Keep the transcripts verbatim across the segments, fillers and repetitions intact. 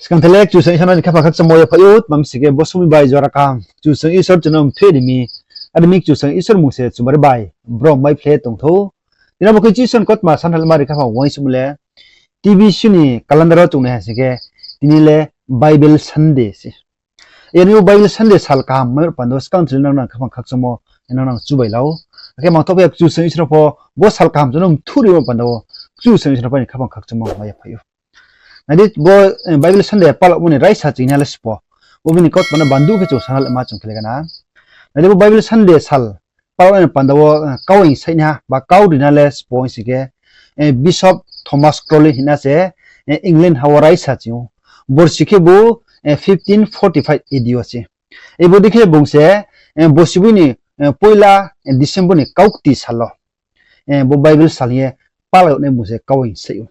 Skang thelek Kchusoyang Isor no ni khaphang khakchangmo yaphaih ou, tma mi sing khe bo somoing bai jora kaham Kchusoyang Isor chung no mpheh ri mi, are mi Kchusoyang Isor mmung se chumari bai brom mai phle tong thou. Tini bo khe Isor ni kautma sanhalma ri khaphang uaingsouhmo le, T B C ni calendar wo chung nai ha sing khe, tini le Bible Sunday se. Yar ni bo Bible Sunday sal kaham mai panda wo skang thelek nang nang khaphang khakchangmo nang nang chubai la ou. Akhe mangthoh pha ya Kchusoyang Isor no pho bo sal kaham chung no mthuh ri panda wo Kchusoyang Isor no pho ni khaphang khakchangmo mai yaphaih ou. Nai di bo, eh, Bible Sunday palaomo ni raisa ching nai le sbo. Bo bini kautma no bandu khe chung sanhalma chung khe le gana. Nai di bo Bible Sunday sal palaomo ni panda wo, eh, kau hing saih nai ha, ba kau ri nai le sbo hing sing khe, eh, Bishop Thomas Crowley hing na se, eh, England ha wo raisa ching ou. Borsi khe bo, eh, fifteen forty-five A D wo se. Ibo dei khe bung se, eh, borsi boi ni, eh, poila, eh, December ni kaukti sal wo, eh, bo Bible sal hing ye palao nai bung se kau hing saih ou.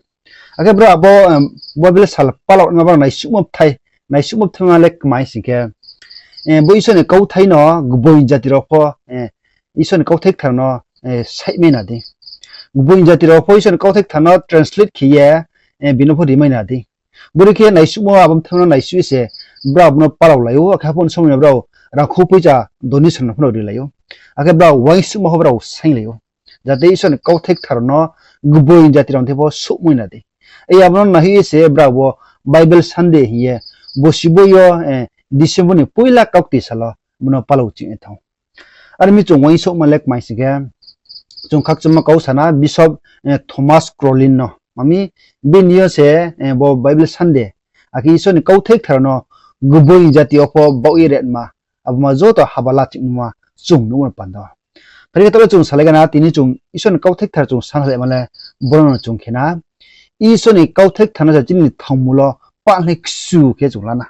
Akhe brao abo, eh, Bible sal palao nai brao naisuhmo bthai, naisuhmo bthai ma le kmai sing khe, eh, bo Isor ni kauthai no gboing jati rao pho, eh, Isor ni kauthai kthar no, eh, saihmai na di. Gboing jati rao pho Isor ni kauthai kthar no translate khe ye, eh, bini pho rimai na di. Bori khe naisuhmo abo bthai no naisuh ye se brao abo no palaolai ou, akhe abo ni somoi no brao rangkhou poicha donation rao pho no rilai ou. Akhe brao uaingsouhma pho brao sainglai ou. Jate Isor ni kauthai kthar no gboing jati rao ni thing pho souhmai na di. Ei abo no naihoih ye se brao bo Bible Sunday hing ye, borsi boi yo, eh, December ni poila kaukti sal wo bo no palao ching ye thanng ou. Are mi chung uaingsouhma le kmai sing khe, chung khakchangmo kau sana Bishop, eh, Thomas Crowley no. Ma mi bini yo se, eh, bo Bible Sunday, akhe Isor ni kauthai kthar no gboing jati wo pho baoh ye retma, abo ma joto haba lachingmo ma chung nuhmo panda wo. Phai khe taoh le chung salai gana, tini chung Isor ni kauthai kthar chung sanhalma le boro no chung khe na. Isor ni kauthai kthar no se chini thangmul wo pahnai kchu khe chung la na.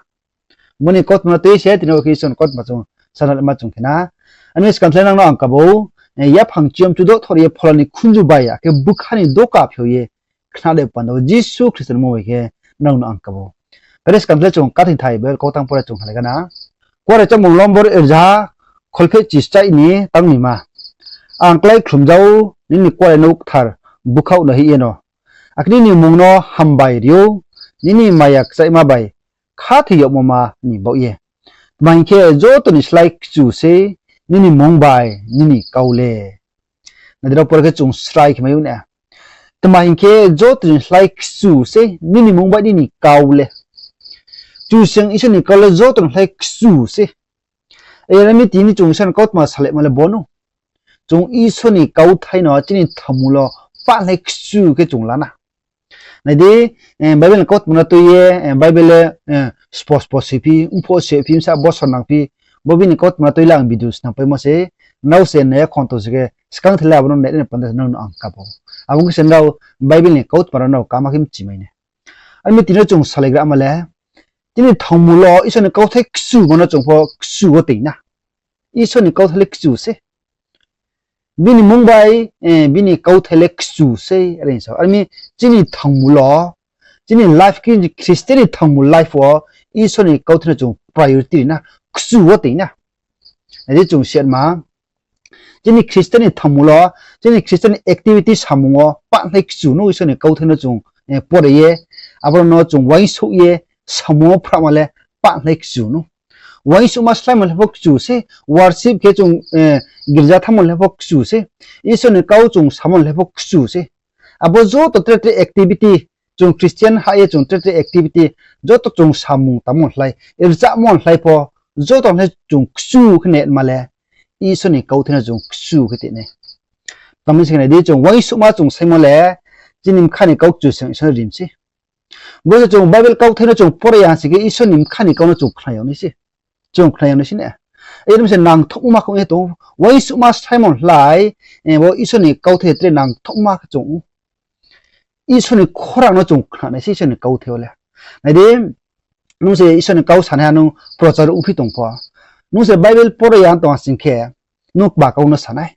Bo ni kautma no tui se tini bo khe Isor ni kautma chung sanhalma chung khe na. Ani skang thelek nang no ang kabo, eh, yaphang chiyom chudo thor ye phola ni khunju bai akhe bkha ni doka pheo ye khna de panda wo Jisu Khristo ni mmung bai khe nang no ang kabo. Phai di skang thelek chung kathing thai Bible kautang pore chung halai gana. Kuarai chámung lombor rzaha kholphehchi chaih ni tang ni ma. Ang klái khlumja ou nini kuarenouh kthar bkhaoh no hih ye no. Akhe nini mmung no hambai ri ou, nini maya kchaihma bai khathoi yagmo ma ni baoh ye. Tma hing khe, joto ni slái kchu sei nini mmung bai nini kau le. Nai di, ro pore khe chung srai khe mai ou na. Tma hing khe, joto ni slái kchu sei nini mmung bai nini kau le. Kchusoyang Isor ni kau le joto ni slái kchu sei. Are mi tini chung Isor ni kautma salaimo le bo no. Chung Isor ni kauthai no chini thangmul wo pahnai kchu khe chung la na. Nai di, eh, Bible ni kautma no tui ye, eh, Bible le, eh, spo spo siphi, mpho siphi, bsa bosor nangphi, bo bini kautma no tui le ang video snam paimo se, nrao se nai ya khong tong se khe, skang thelek abo no nai ni panda se nang no ang kabo. Abo ong khe se nrao Bible ni kautma rao nrao kama khe mchimai nai. Are mi tini chung salaigrama le, chini thangmul wo Isor ni kauthai kchumo no chung pho kchu wo tong na. Isor ni kauthai le kchu sei. Bini mmung bai, eh, bini kauthai le kchu sei, are sa. Are mi chini thangmul wo, chini life khe, Christian ni thangmul life wo, Isor ni kauthai no chung priority ri na, kchu wo tong na. Nai di chung siatma, chini Christian ni thangmul wo, chini Christian ni activity samung wo pahnai kchu no Isor ni kauthai no chung, eh, pore ye, aboro no chung uaingsouh ye, samung wo phrahma le pahnai kchu no. Uaingsouhma sláimo le pho kchu sei, worship khe chung, eh, girja thanngmo le pho kchu sei, Isor ni kau chung samo le pho kchu sei. Abo joto tre tre activity, chung Christian hah ye chung tre tre activity, joto chung samung tangmo hlai, rchamo hlai pho, joto le chung kchu khe nai ma le, Isor ni kauthai no chung kchu khe tong nai. Tma mi se khe nai di, chung uaingsouhma chung saimo le, chini bkha ni kau Kchusoyang Isor no rim sei. Bo se chung Bible kauthai no chung pore ya sing khe Isor ni bkha ni kau no chung khna yag nai se. Chung khna yag nai se na. Are mi se nangthouhma khe ong ye tong ou. Uaingsouhma sláimo hlai, eh, bo Isor ni kauthai tre nangthouhma khe chung ou. Isor ni khorang no chung khna nai se Isor ni kauthai wo le. Nai di, nung se Isor ni kau sanaiha nung prochar ongphi tong pho, nung se Bible pore ya tong ha sing khe, nung kma kau no sa nai.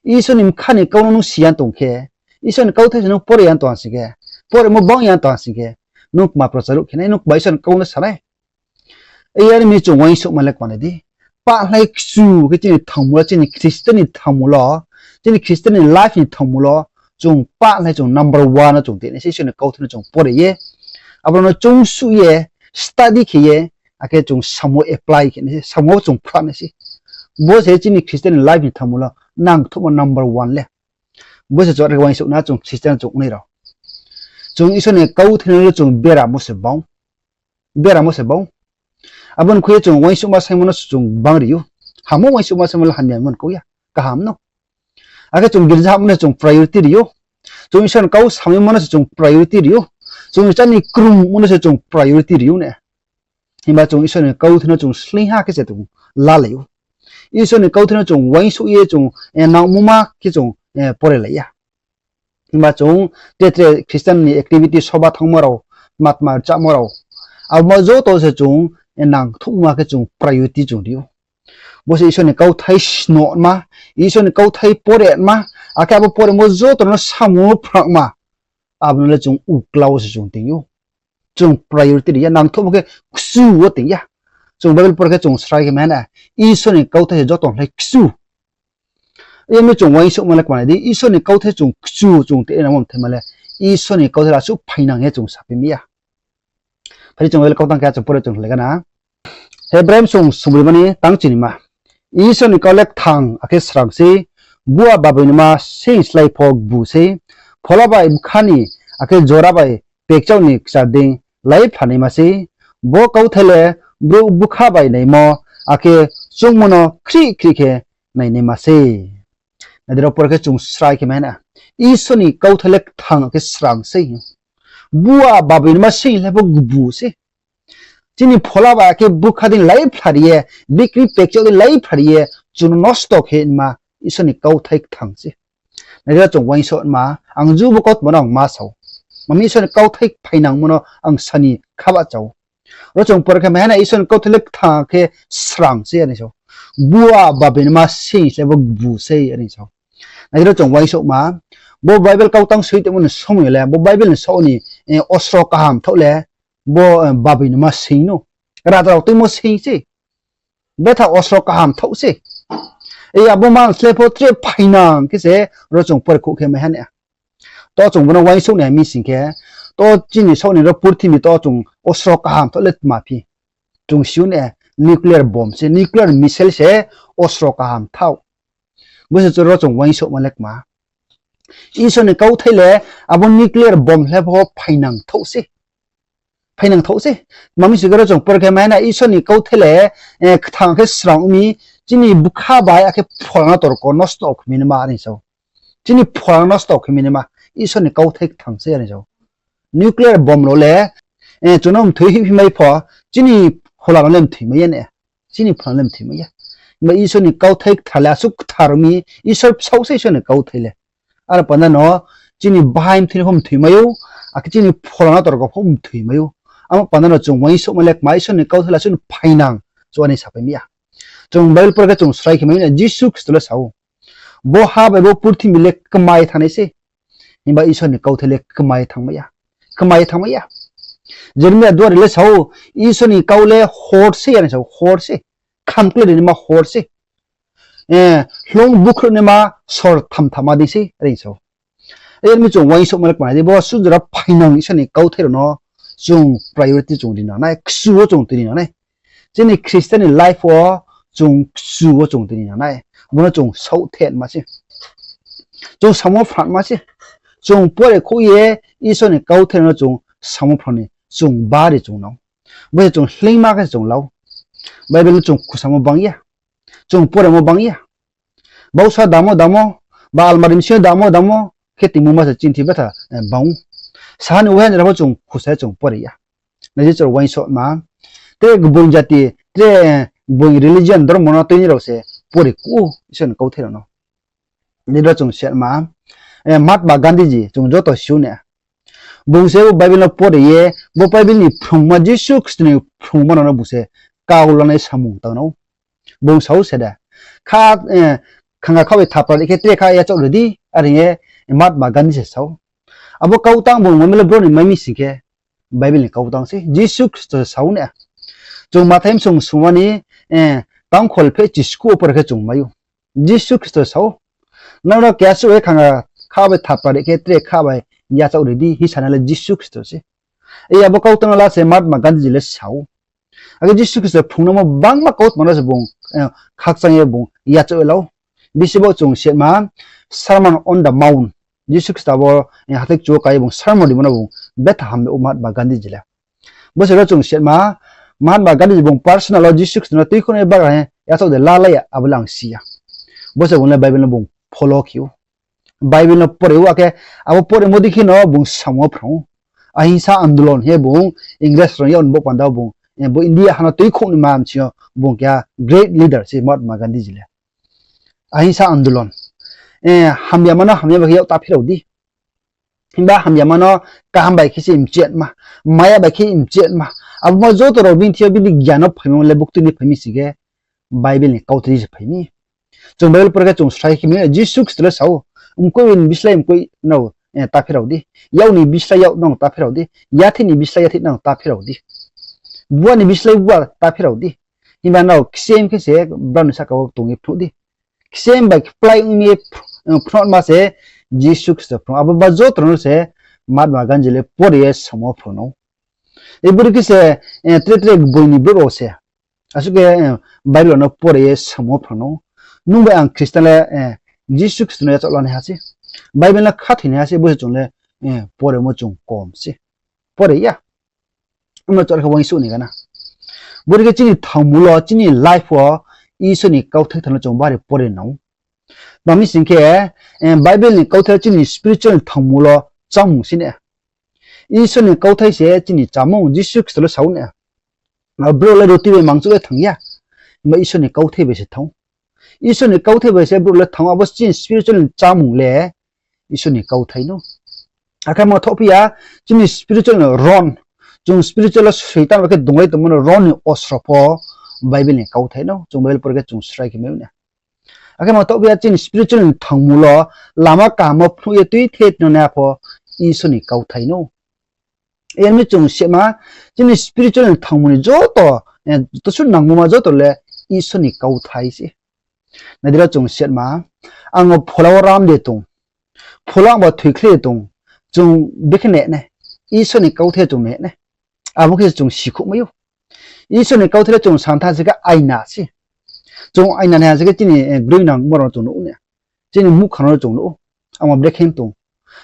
Isor ni bkha ni kau no nung si ya tong khe, Isor ni kauthai se nung pore ya tong ha sing khe, poremo bang ya tong ha sing khe, nung kma prochar khe nai, nung kma Isor ni kau no sa nai. Are mi chung uaingsouhma le kma nai di. Pahnai kchu khe chini thangmul wo, chini Christian ni thangmul wo, chini Christian ni life ni thangmul wo, chung pahnai chung number one no chung tong nai se Isor ni kauthai no chung pore ye, aboro no choungsuh ye, study khe ye, akhe chung samo apply khe nai se, samo chung phrah nai se. Bo se chini Christian life ni thanngmo lo nangthouhmo number one le. Bo se chung are uaingsouh na chung Christian chung nai rao. Chung Isor ni kauthai no chung beramo se bang. Beramo se bang. Abo ni khui ye chung uaingsouhma saingmo no se chung bang ri ou. Hamo uaingsouhma saingmo le hamya mo ni kau ya. Kaham no. Akhe chung girja hamo no se chung priority ri ou. Chung Isor ni kau samaimo no se chung priority ri ou. Chung chá ni krungmo no se chung priority ri ou ne. Himba chung Isor ni kauthai no chung sleing ha khe se chung lalai ou. Isor ni kauthai no chung uaingsouh ye chung, eh, nangmo ma khe chung, eh, pore lai ya. Himba chung tre tre Christian ni activity, soba thanngmo rao, matma chámo rao, abo ma joto se chung, eh, nangthouhma khe chung priority chung ri ou. Bo se Isor ni kauthai snohma, Isor ni kauthai porema, akhe abo poremo joto no samung phrangma, abo no le chung uklau se chung ting ou. Chung priority ri ya, nangthouhmo khe kchu wo ting ya. Chung Bible por khe chung srai khe mai na, Isor ni kauthai se joto ni kchu. Yemi chung uaingsouhma le kmanai di, Isor ni kauthai chung kchu chung te nangmo mthaima le, Isor ni kauthai le asuh phainang ye chung saphi mi ya. Phai di chung Bible kau tang khe chung pore chung lai gana. Hebrai bsung sungbrima ni tang chinima. Isor ni kau le kthang akhe srang sei, bua baboinoima seing slái pho gbu sei, phola bai bkha ni akhe jora bai pekchao ni kchar dei lai phlanaima sei. Bo kauthai le brouh bkha bai naimo akhe choungmo no khrih khrih khe nainaima sei. Nai di, ro por khe chung srai khe mai na, Isor ni kauthai le kthang akhe srang sei. Bua baboinoima seing slái pho gbu sei. Chini phola bai akhe bkha dei lai phla ri ye, bikri pekchao dei lai phla ri ye, chung no nosto khe ma, Isor ni kauthai kthang sei. Nai di, ro chung uaingsouhma, ang ju bo kautma no ang ma sa ou. Mami Isor ni kauthai phainangmo no ang sa ni khabah cha ou. Ro chung por khe mai na, Isor ni kauthai le kthang khe srang sei are sa ou. Bua baboinoima seing slái pho gbu sei are sa ou. Nai di, ro chung uaingsouhma, bo Bible kau tang soi tongmo ni somoi le, bo Bible ni saoh ni, eh, osro kaham thaoh le, bo, eh, baboinoima seing no. Raja rao tuimo seing sei. Betha osro kaham thaoh sei. E abo man slái pho tre phainang khe se, ro chung pore khouh khe mai ha na. To chung bo no uaingsouh nai mi sing khe, to chini saoh ni ro purthimbi to chung osro kaham thaoh le tma phi. Chung si ou ne, nuclear bomb se, nuclear missile se osro kaham thaoh. Bo se ro chung uaingsouhma le kma. Isor ni kauthai le abo nuclear bomb slái pho phainang thaoh sei. Phainang thaoh sei. Mami sing khe ro chung por khe mai na, Isor ni kauthai le, eh, kthang khe srang mi, chini bkha bai akhe phola no torko nosto khe mi naima are sa ou. Chini phola no nosto khe mi naima, Isor ni kauthai kthang sei are sa ou. Nuclear bomb rao le, eh, chung no mthoi hihphi mai pho, chini phola no le mthoi mai ya ne. Chini phola no le mthoi mai ya. Himba Isor ni kauthai kthar le asuh kthar mi, Isor bsaoh se Isor ni kauthai le. Aro panda no chini bahai mthoi pho mthoi mai ou, akhe chini phola no torko pho mthoi mai ou. Amo panda no chung uaingsouhma le kma, Isor ni kauthai le asuh phainang, chung ani sapai mi ya. Chung Bible por khe chung srai khe mai na, Jisu Khristo le sa ou, bo ha bai bo purthimbi le kmai thanng nai sei. Himba Isor ni kauthai le kmai thanngmai ya. Kmai thanngmai ya. Jeremia duari le sa ou, Isor ni kau le hor sei are sa ou, hor sei. Khamkle ri naima hor sei. Eh, hloung bukhruh naima sor thamthama dei sei, are sa ou. Are mi chung uaingsouhma le kma nai di, bo asuh jora phainang Isor ni kauthai rao no chung priority chung ri nang nai, kchu wo chung tui ri nang nai. Chini Christian ni life wo chung kchu wo chung tui ri nang nai. Bo no chung saohthenma se. Chung samo phrangma se. Chung pore khouh ye Isor ni kauthai rao no chung samo phrang ni chung bari chung nang. Bo se chung hleingma khe chung lau. Bible no chung khusamo bang ya. Chung poremo bang ya. Bausa damo damo, ba almari bsing yo damo damo khe tingmo ma se chini thi betha, eh, bang ou. Saha ni uaiha ni rao pho chung khusa ye chung pore ya. Nai di, chung uaingsouhma, tre gboing jati, tre gboing religion, dormo no tuini rao se pore kuh ou Isor ni kauthai rao no. Nai di, ro chung sehma, eh, Mahatma Gandhiji chung joto si ou ne. Bung se bo Bible no pore ye, bo Bible ni phrungma, Jisu Khristo ni phrungma no bung se kau lanai samung tang ou. Bung sa ou se da, kha, eh, khanga kha bai thapra ri khe tre kha yachaoh ri di, are hing ye Mahatma Gandhi se sa ou. Abo kau tang bung mamila bro ni mai mi sing khe, Bible ni kau tang se Jisu Khristo se sa ou ne. Chung Mathai bsung sungma ni, eh, tangkhol phe chisku wo pore khe chung mai ou. Jisu Khristo sa ou, nrao no keha suh ye khanga kha bai thapra ri khe tre kha bai yachaoh ri di, hing sanai le Jisu Khristo se. Abo kautma no la se Mahatma Gandhiji le sa ou. Akhe Jisu Khristo phrungnaimo bangma kautma no se bung khakchang ye bung yachaoh ye la ou. Bisi bo chung sima Sermon on the Mount, Jisu Khristo bo hathái kchu wo kai ye bung sermon rimo no bung betha ham ou Mahatma Gandhiji le. Bo se ro chung sima, Mahatma Gandhiji bung personal wo Jisu Khristo no tuikhouh ni bagra ye yachaoh de lalai ya, abo le ang si ya. Bo se bung le Bible no bung follow khe ou. Bible no pore ou, akhe abo poremo dei khe no bung samung wo phrung ou. Ahingsa andolon hing ye bung Ingres rao ni yak ni bo panda bung, bo India ha no tuikhouh ni ma bsing yo bung keha great leader se Mahatma Gandhiji le. Ahingsa andolon. Hamyama no hamya bai khe yak ta phirao di. Himba hamyama no kaham bai khe se mchehma, maya bai khe mchehma. Abo ma joto rao bini thing yo bini gyan no phaimo le buktui ni phai mi si khe, Bible ni kauthai se phai mi. Chung Bible pore khe chung srai khe mi, Jisu Khristo le sa ou, mkoih ni bislái mkoih no ta phirao di, yak ni bislái yak no ta phirao di, yathih ni bislái yathih no ta phirao di, bua ni bislái bua ta phirao di. Himba nrao kchem khe se brao ni saka wo tong ye phnuh di. Kchem bai kplái ong ye phnuhma se Jisu Khristo phrung. Abo ba joto no se Mahatma Gandhi le pore ye samung wo phrung ou. Ibori khe se tre tre boi ni brouh rao se, asuh khe Bible no pore ye samung wo phrung ou. Nung bai ang Khristan le Jisu Khristo no yachaoh lanaiha se, Bible no khathoinaiha se, bo se chung le poremo chung kom se. Pore ya. Amo chor khe uaingsouh ni gana. Bori khe chini thangmul wo, chini life wo Isor ni kauthai thar no chung bari pore nang ou. Tma mi sing khe, Bible ni kauthai chini spiritual ni thangmul wo chámung si na. Isor ni kauthai se chini chámung, Jisu Khristo le sa ou na. Brouh le ruti bai mangchouh ye thanng ya. Himba Isor ni kauthai bai se thanng ou. Isor ni kauthai bai se brouh le thanng ou, abo chini spiritual ni chámung le Isor ni kauthai no. Akhe ma thohphi ya, chini spiritual ni ron, chung spiritual wo Soitan bai khe dunglai tongmo no ron ni osro pho Bible ni kauthai no. Chung Bible pore khe chung srai khe mai ou na. Akhe ma thohphi ya, chini spiritual ni thangmul wo lama kaham wo phnuh ye tuithe tino nai pho Isor ni kauthai no. Yar mi chung sima, chini spiritual ni thangmul ni joto, joto suh nangmo ma joto le Isor ni kauthai se. Nai di ro chung sima, ang no phola wo ram de tong, phola angba thoikhlai de tong, chung brekhe nai nai, Isor ni kauthai chung nai nai. Abo khe chung sikhouh mai ou. Isor ni kauthai le chung santha se khe aina se. Chung aina naiha se khe chini groingnangmo rao no chung nuh ou na. Chini muhkhang no chung nuh ou. Angba brekhe tong.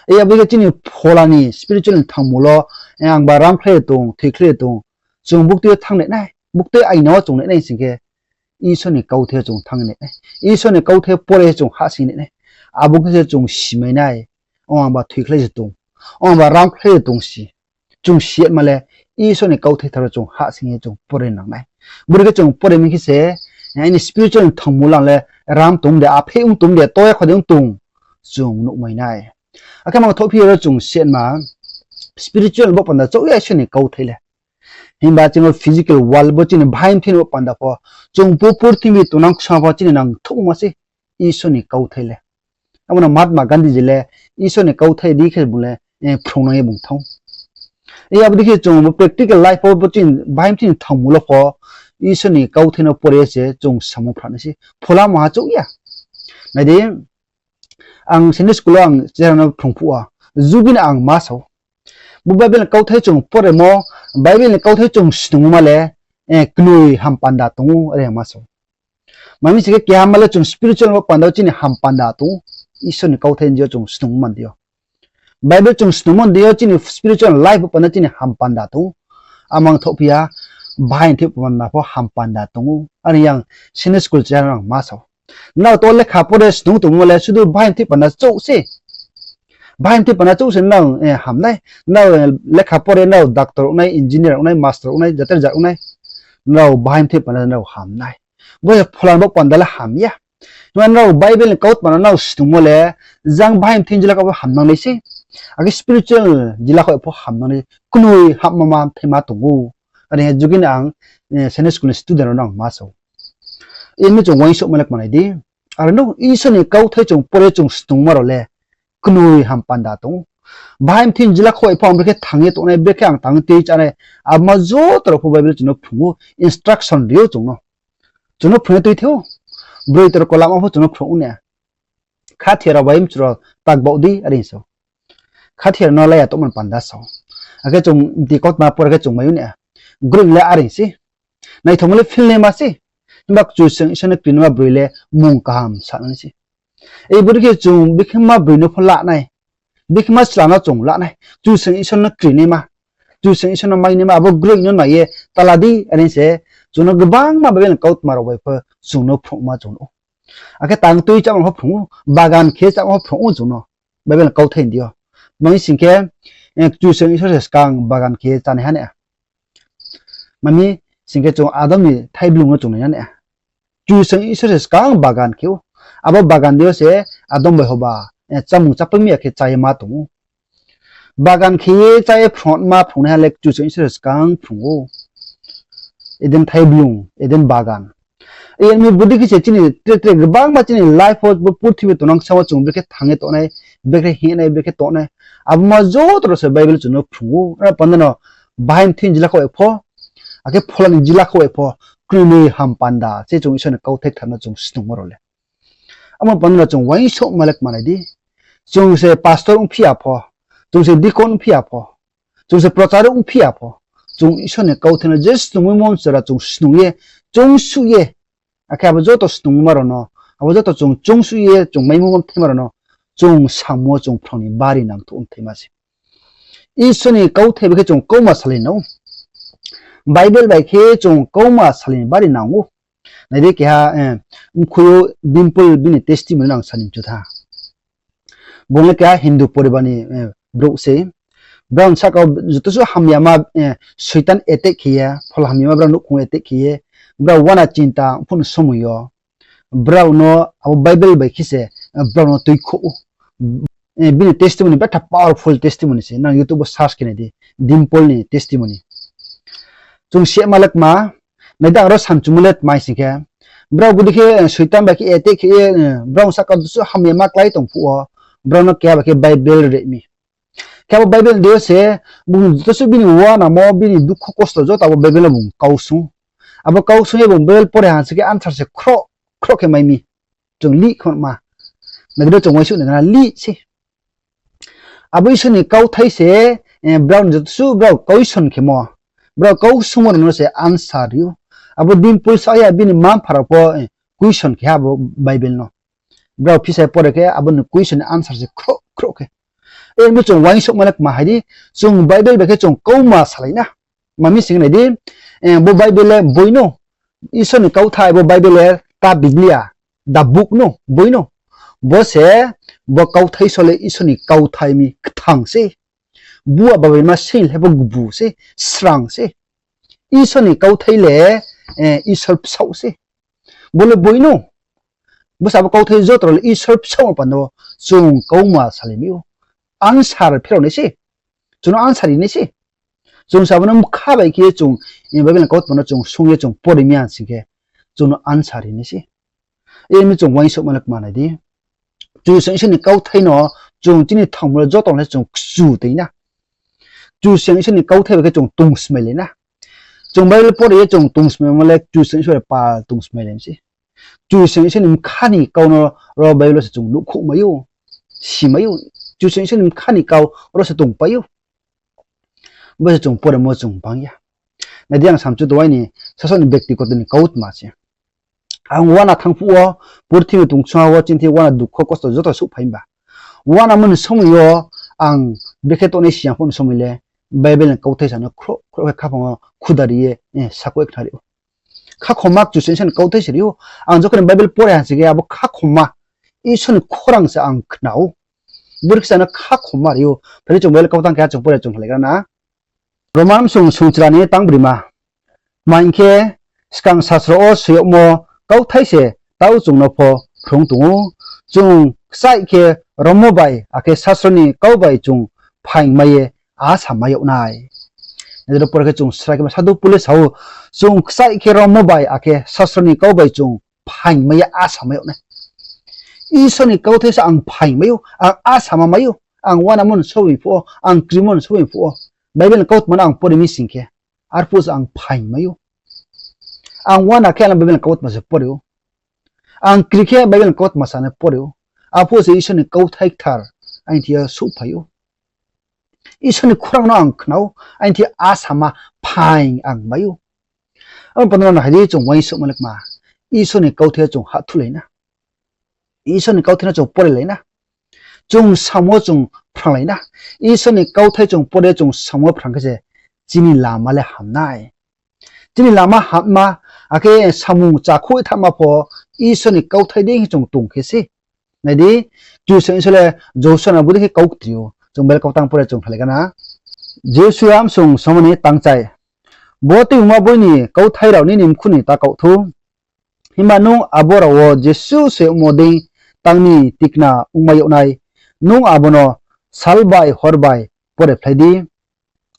Abo khe chini phola ni spiritual ni thangmul wo, angba ramkhlai de tong, thoikhlai de tong, chung buktui yo thanng nai nai, buktui aina wo chung nai nai sing khe, Isor ni kauthai chung thanng nai nai, Isor ni kauthai pore chung hahsoing nai nai. Abo khe se chung simai nai, o angba thoikhlai se tong, o angba ramkhlai se tong si. Chung si yama le, Isor ni kauthai thar wo chung hahsoing ye chung pore nang nai. Bori khe chung pore mi khe se, aini spiritual ni thangmul ang le ram tong de, aphe ong tong de, toya kho de ong tong, chung nuhmai nai. Akhe ma thohphi ya ro chung sima, spiritual bo panda chouh ya Isor ni kauthai le. Himba chini physical world bo chini bahai mthoi ni bo panda pho, chung pupurthimbi tongnang ksa pho chini nangthouhma se Isor ni kauthai le. Abo no Mahatma Gandhiji le Isor ni kauthai di khe bung le phrungnang ye bung thanng. Abo dei khe chung bo practical life wo bo chini bahai mthoi ni thangmul wo pho Isor ni kauthai no pore se chung samung phrang nai se. Phola maha chouh ya. Nai di, ang Sunday school wo ang chera no phrung phuh wo, Jubin ang ma sa ou. Bo Bible ni kauthai chung poremo, Bible ni kauthai chung snungmo ma le, knoi ham panda tong ou, are ang ma sa ou. Tma mi sing khe keha ma le chung spiritual bo panda wo chini ham panda tong ou, Isor ni kauthai ni yo chung snungmo ma di yo. Bible chung snungmo di yo chini spiritual life bo panda chini ham panda tong ou. Amang thohphi ya, bahai mthoi panda pho ham panda tong ou. Are yang Sunday school chera no ang ma sa ou. Nrao to lekha pore snung tongmo le sudu bahai mthoi panda chouh se. Bahai mthoi panda chouh se nrao ham nai. Nrao lekha pore nrao doctor ong nai, engineer ong nai, master ong nai, jater ja ong nai. Nrao bahai mthoi panda nrao ham nai. Bo se phola bo panda le ham ya. Himba nrao Bible ni kautma no nrao snungmo le, jang bahai mthoi jila kho pho hamnang nai se. Akhe spiritual jila kho pho hamnang nai, knoi hamma ma mthaima tong ou. Are ha jugi ni ang Sunday school ni student rao no ang ma sa ou. Imi chung uaingsouhma le kmanai di. Are no Isor ni kauthai chung pore chung snungma rao le knoi ham panda tong ou. Bahai mthoi jila kho pho ang brekhe thanng ye tongnai, brekhe ang tang tei chánai, abo ma joto rao pho Bible chung no phrung ou, instruction ri ou chung no. Chung no phrung ye tuithe ou. Broi tor kolama pho chung no phrung ou na. Khathiar rao bai mchu rao tak baoh di, are sa ou. Khathiar no laya tongmo ni panda sa ou. Akhe chung mti kautma pore khe chung mai ou na. Groing le are se. Naithaomo le feel naima se. Himba Kchusoyang Isor no krinaima broi le mung kaham sa nai se. Ei bodei khe chung bikhe ma broi no pho la nai. Bikhe ma chla no chung la nai. Kchusoyang Isor no krinaima, Kchusoyang Isor no mainaima, abo groing no nai ye tala di, are se chung no gbangma Bible ni kautma rao bai pho chung no phrungma chung nuh ou. Akhe tang tui chámo pho phrung ou, bagan khe chámo pho phrung ou chung no. Bible ni kauthai di yo. Tma hing sing khe, Kchusoyang Isor se skang bagan khe chánaiha na. Tma hing sing khe chung Adam ni thaiblung no chung nai na. Kchusoyang Isor se skang bagan khe ou. Abo bagan deing yo se Adam bai Hoba chámung chápai mi ya khe chá ye ma tong ou. Bagan khe ye chá ye phrungma phrungnaiha le Kchusoyang Isor se skang phrung ou. Eden thaiblung, Eden bagan. Yar mi bodei khe se chini tre tre gbangma chini life wo, bo purthimbi tongnang samo chung brekhe thanng ye tongnai, brekhe hingnai, brekhe tongnai. Abo ma joto rao se Bible chung no phrung ou. Aro panda no bahai mthoi ni jila khaoh bai pho, akhe phola ni jila khaoh bai pho, kroi ni ham panda se chung Isor ni kauthai kthar no chung snungmo rao le. Amo panda no chung uaingsouhma le kmanai di. Chung se pastor ongphi ya pho, chung se deacon ongphi ya pho, chung se prochar ongphi ya pho, chung Isor ni kauthai no je snungmo mchra chung snung ye, choungsuh ye, akhe abo joto snungma rao no, abo joto chung choungsuh ye chung maimo mthaima rao no, chung samo chung phrang ni bari nangthouh mthaima se. Isor ni kauthai bai khe chung kauma salai nang ou. Bible bai khe chung kauma salai ni bari nang ou. Nai di keha, mkhui yo Dimple bini testimony no ang sa ni mchu tha. Bung le keha Hindu poribar ni brouh se. Brao ni sahka wo joto suh hamyama, Soitan attack khe ye, phola hamyama brao nouhkhong attack khe ye, brao uana chinta phuh ni somoi yo, brao no abo Bible bai khe se, brao no tuikhouh ou. Bini testimony betha powerful testimony se, nang YouTube wo search khe nai di, Dimple ni testimony. Chung sima le kma, nai di ang ro samchumo le tma hing sing khe, brao bodei khe Soitan bai khe attack khe ye, brao ni sahka wo joto suh hamyama klái tong phuh wo, brao no keha bai khe Bible ri mi. Khe abo Bible deing yo se, bung joto suh bini uanamo, bini dukho kosto joto abo Bible no bung kau sung. Abo kau sung ye bung Bible pore ha sing khe answer se khroh khroh khe mai mi. Chung lih khoma. Nai di ro chung uaingsouh nai gana lih se. Abo Isor ni kauthai se, brao ni joto suh brao question khemo, brao kau sungmo rao no se answer ri ou. Abo Dimple sa ya bini mma-mpha rao pho question khe ha abo Bible no. Brao phisa pore khe abo ni question ni answer se khroh khroh khe. Yar mi chung uaingsouhma le kma hai di, chung Bible bai khe chung kauma salai na. Tma hing sing khe nai di, bo Bible le boi no, Isor ni kauthai bo Bible le ta Biblia, the book no, boi no. Bo se, bo kauthai so le Isor ni kauthai mi kthang se. Bua babaima se le pho gbu se, srang se. Isor ni kauthai le, Isor bsaoh se. Bo le boi no. Bo se abo kauthai joto rao le Isor bsaoh panda wo chung kauma salai mi ou. Answer pherao nai se. Chung no answer ri nai se. Chung se abo no mkha bai khe ye chung, Bible ni kautma no chung sung ye chung pore mi ya sing khe, chung no answer ri nai se. Yar mi chung uaingsouhma le kma nai di. Kchusoyang Isor ni kauthai no chung chini thangmo le joto le chung kchu tui na. Kchusoyang Isor ni kauthai bai khe chung tongsmailai na. Chung Bible pore ye chung tongsmaimo le Kchusoyang Isor bai pal tongsmailai mi se. Kchusoyang Isor ni mkha ni kau no ro Bible wo se chung nuhkhouh mai ou, si mai ou. Kchusoyang Isor ni mkha ni kau ro se tongpai ou. Bo se chung poremo chung bang ya. Nai di ang samchu tong aini sasaoh ni bekti koto ni kautma se. Ang uana thanng phuh wo, purthimbi tong ksungha wo chini thing uana dukho kosto joto souhphai ba. Uanamo ni somoi yo ang brekhe tongnai si ya phuh ni somoi le, Bible ni kauthai sa no khroh khroh khe khaphang wo khudari ye, sakhouh ye khnari ou. Khakhoma Kchusoyang Isor ni kauthai se ri ou. Ang jokhon ni Bible pore ha sing khe abo khakhoma Isor ni khorang se ang khna ou. Brekhe sa no khakhoma ri ou. Phai di chung Bible kautang keha chung pore chung halai gra na. Roman sung sungchra ni tang brima. Tma hing khe, skang sasro wo soi yagmo kauthai se tau chung no pho phrung tong ou. Chung kchaih khe rommo bai akhe sasro ni kau bai chung phaingmai ye asa mai yag nai. Nai di ro pore khe chung srai khe ma Sadhu Pol le sa ou, chung kchaih khe rommo bai akhe sasro ni kau bai chung phaingmai ye asa mai yag nai. Isor ni kauthai se ang phaingmai ou, ang asa ma mai ou, ang uanamo ni somoi phuh wo, ang krimo ni somoi phuh wo, Bible ni kautma no ang pore mi sing khe, arphuh se ang phaingmai ou. Ang uana khe ang Bible ni kautma se pore ou. Ang kri khe Bible ni kautma sa no pore ou. Arphuh se Isor ni kauthai kthar aini thing yo souhphai ou. Isor ni khorang no ang khna ou, aini thing asama phaing ang mai ou. Abo panda no hai di, chung uaingsouhma le kma, Isor ni kauthai chung hahthuhlai na, Isor ni kauthai no chung porelai na, chung samo chung phranglai na. Isor ni kauthai chung pore, chung samo phrang khe se chini lama le ham nai. Chini lama hamma, akhe samung chakhouh ye thanngma pho Isor ni kauthai dei khe chung tong khe se. Nai di, Kchusoyang Isor le Josua no bodei khe kau ktri ou. Chung Bible kautang pore chung khalai gana. Josua msung somani tangchai. Bo tuimungma boi ni kauthai rao nini mkhu ni ta kaoh thou. Himba nung abo rao wo jesuh se yagmo dei tang ni tikna ongmai yag nai. Nung abo no sal bai hor bai pore phlai di.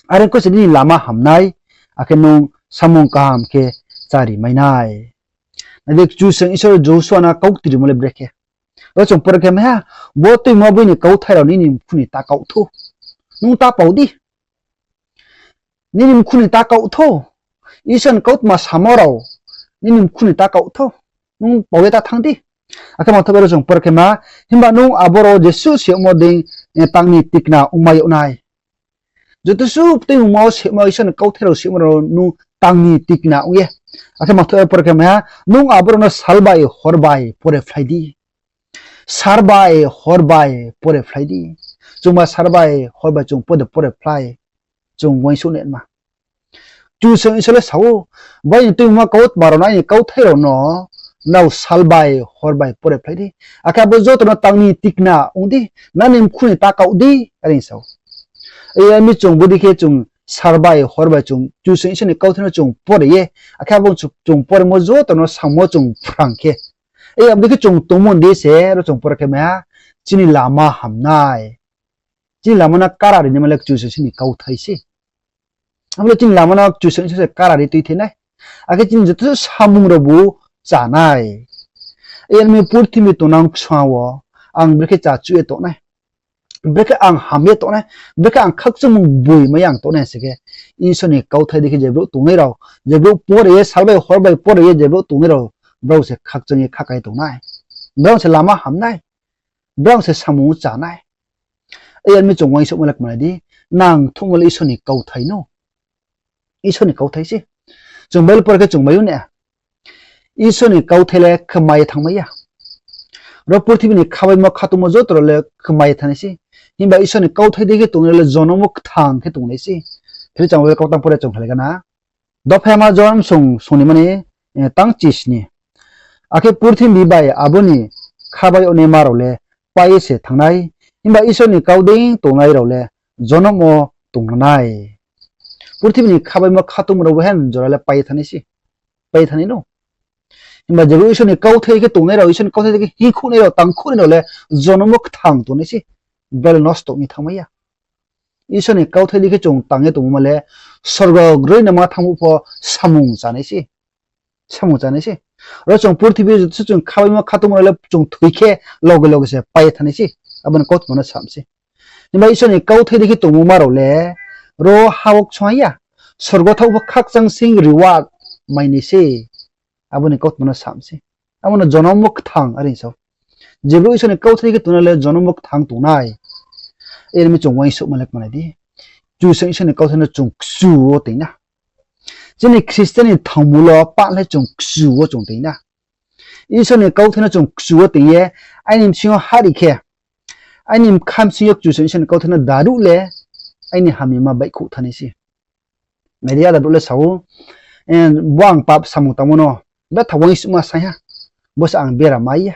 Are khe se nini lama ham nai, akhe nung samung kaham khe chári mai nai. Nai di, Kchusoyang Isor Josua no kau ktirimo le brekhe. Ro chung pore khe mai ha, bo tuimungma boi ni kauthai rao nini mkhu ni ta kaoh thou. Nung ta pao di. Nini mkhu ni ta kaoh thou. Isor ni kautma samo rao nini mkhu ni ta kaoh thou. Nung pao ye ta thanng di. Akhe mangthoh bai ro chung pore khe ma, himba nung abo rao jesuh se yagmo dei, eh, tang ni tikna ongmai yag nai. Joto suh tuimungma wo semo, Isor ni kauthai rao semo rao nung tang ni tikna ong ye. Akhe mangthoh bai pore khe mai ha, nung abo rao no sal bai hor bai pore phlai di. Sal bai hor bai pore phlai di. Chungba sal bai hor bai chung pode pore phlai. Chung uaingsouh nai ma. Kchusoyang Isor le sa ou, bo aini tuimungma kautma rao no, aini kauthai rao no, nrao sal bai hor bai pore phlai di. Akhe abo joto no tang ni tikna ong di, nini mkhu ni ta kaoh di, are sa ou. Yar mi chung bodei khe chung sal bai hor bai chung Kchusoyang Isor ni kauthai no chung pore ye, akhe abo chung, chung poremo joto no samo chung phrang khe, abo dei khe chung tongmo ni di se, ro chung pore khe mai ha, chini lama ham nai. Chini lama no kara ri naima le Kchusoyang Isor ni kauthai se. Abo le chini lama no Kchusoyang Isor se kara ri tuithai nai. Akhe chini joto samung rao bu chá nai. Yar mi purthimbi tongnang ksuha wo ang brekhe chá chuh ye tong nai, brekhe ang ham ye tong nai, brekhe ang khakchangmung boi mai ang tong nai se khe, Isor ni kauthai dei khe je brouh tongnai rao, je brouh pore ye, sal bai hor bai pore ye je brouh tongnai rao, brao se khakchang ye khakai tong nai. Brao se lama ham nai. Brao se samung chá nai. Yar mi chung uaingsouhma le kma nai di, nang thuhmo le Isor ni kauthai no. Isor ni kauthai se. Chung Bible pore khe chung mai ou na. Isor ni kauthai le kmai ye thanngmai ya. Ro purthimbi ni khabaimo khatungmo joto rao le kmai ye thanng nai se. Himba Isor ni kauthai dei khe tongnai rao le jonom wo kthang khe tongnai se. Khe chung Bible kautang pore chung khalai gana. Dophaima Johon sung, sung ni mani, eh, tang chi sni. Akhe purthimbi bai abo ni khabai yag naima rao le pai ye se thanng nai, himba Isor ni kau dei tongnai rao le jonom wo tong nai. Purthimbi ni khabaimo khatungmo rao bo hen jora le pai ye thanng nai se, pai ye thanng nai no. Himba je brouh Isor ni kauthai khe tongnai rao, Isor ni kauthai khe hingkhouhnai rao, tangkhouhnai rao le jonom wo kthang tong nai se, bel nosto ong ye thanngmai ya. Isor ni kauthai dei khe chung tang ye tongmo ma le, sorgo groi nama thanngmo pho samung chá nai se. Samung chá nai se. Ro chung purthimbi joto se chung khabaimo khatungmo rao le chung thoi khe loge loge se pai ye thanng nai se. Abo ni kautma no sam se. Himba Isor ni kauthai dei khe tongmo ma rao le, ro ha wo kchung ya, sorgo thaoh pho khakchang sing reward mai nai se. Abo ni kautma no sam se. Abo no jonom wo kthang are sa ou. Je brouh Isor ni kauthai khe tongnai le jonom wo kthang tong nai. Yar mi chung uaingsouhma le kma nai di. Kchusoyang Isor ni kauthai no chung kchu wo toing na. Chini Christian ni thangmo lo pah le chung kchu wo chung toing na. Isor ni kauthai no chung kchu wo toing ye, aini bsing yo hahri khe, aini bkha bsing yo Kchusoyang Isor ni kauthai no daruh le, aini hamyama baihkhouh thanng nai se. Nai di, ada brouh le sa ou, eh, bo ang pap samung tangmo no betha uaingsouhma sai ha, bo se ang bera mai ya.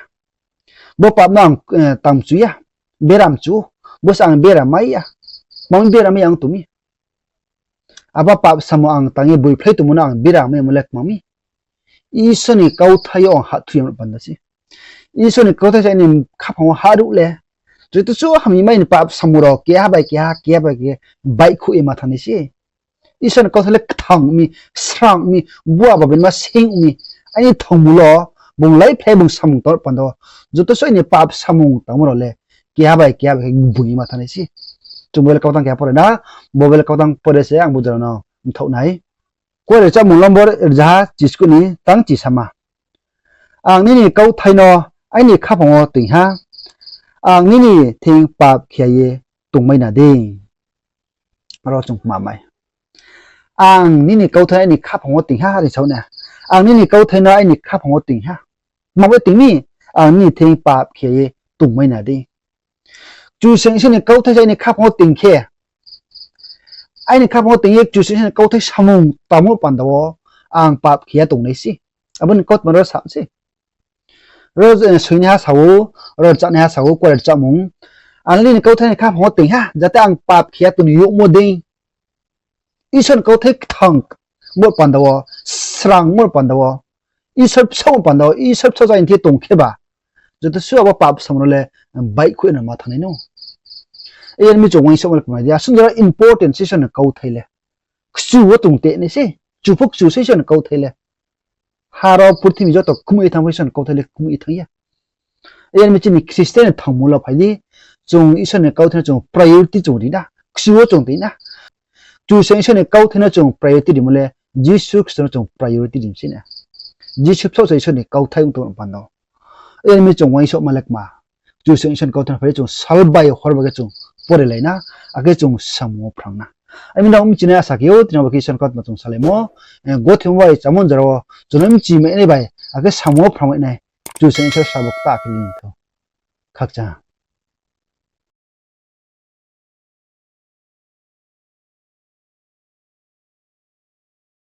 Bo pap no ang, eh, tangmchu ya, bera mchu, bo se ang bera mai ya. Kma mi bera mai ya ang tong mi? Abo pap samung ang tang ye boiphlai tongmo no ang bera mai yamo le kma mi? Isor ni kauthai yo ang hahthui yamo panda se. Isor ni kauthai se aini khaphang wo hahruh le, joto suh hamyama ni pap samung rao keha bai keha, keha bai keha baihkhouh ye ma thanng nai se. Isor ni kauthai le kthang mi, srang mi, bua babenma seng mi, aini thangmo lo, bung laiphlai bung samung tang panda wo, joto suh aini pap samung tangmo rao le keha bai keha bai khe gboi ye ma thanng nai se. Chung Bible kautang keha pore na, bo Bible kautang pore se ang bo jora no mthaoh nai. Kuare chámung lombor rzaha chiskuh ni tang chisama. Ang nini kauthai no aini khaphang wo toing ha, ang nini thing pap khe ya ye tongmai na dei. Aro chung kma mai. Ang nini kauthai aini khaphang wo ting ha, are sao na. Ang nini kauthai no aini khaphang wo ting ha. Tma bai ting mi, ang nini thing pap khe ye tongmai na di. Kchusoyang Isor ni kauthai se aini khaphang wo ting khe, aini khaphang wo ting ye Kchusoyang Isor ni kauthai samung tangmo panda wo ang pap khe ya tongnai se. Abo ni kautma ro sa se. Ro, eh, soinaiha sa ou, ro rchanaiha sa ou, kuare rchamung. Ang nini kauthai ni khaphang wo ting ha, jate ang pap khe ya tong ni youhmo dei. Isor ni kauthai kthang mo panda wo, srang mo panda wo, Isor bsaoh panda wo, Isor bsaoh zaini thing tong khe ba, joto suh abo pap samung no le baihkhouh no ma thanng nai no. Yar mi chung uaingsouhma le kmai di, asuh jora important se Isor ni kauthai le. Kchu wo chung te nai se, kchu pho kchu se Isor ni kauthai le. Ha ro purthimbi joto kmui ye thanng pho Isor ni kauthai le kmui ye thanng ya. Yar mi chini Christian ni thangmo lo phai di, chung Isor ni kauthai no chung priority chung ri na, kchu wo chung te na. Kchusoyang Isor ni kauthai no chung priority rimo le, Jisu Khristo no chung priority ri se na. Jisu bsaoh se Isor ni kauthai ong tong panda wo. Yar mi chung uaingsouhma le kma. Kchusoyang Isor ni kauthai no phai di chung sal bai hor bai khe chung pore lai na, akhe chung samung wo phrang na. Ami nrao mchinai asa khe ou, tini bo khe Isor ni kautma chung salaimo, eh, gothimo bai chamo jora wo chung no mchi mai nai bai, akhe samung wo phrang mai nai, Kchusoyang Isor sabo kta khe ni thou. Khakchang.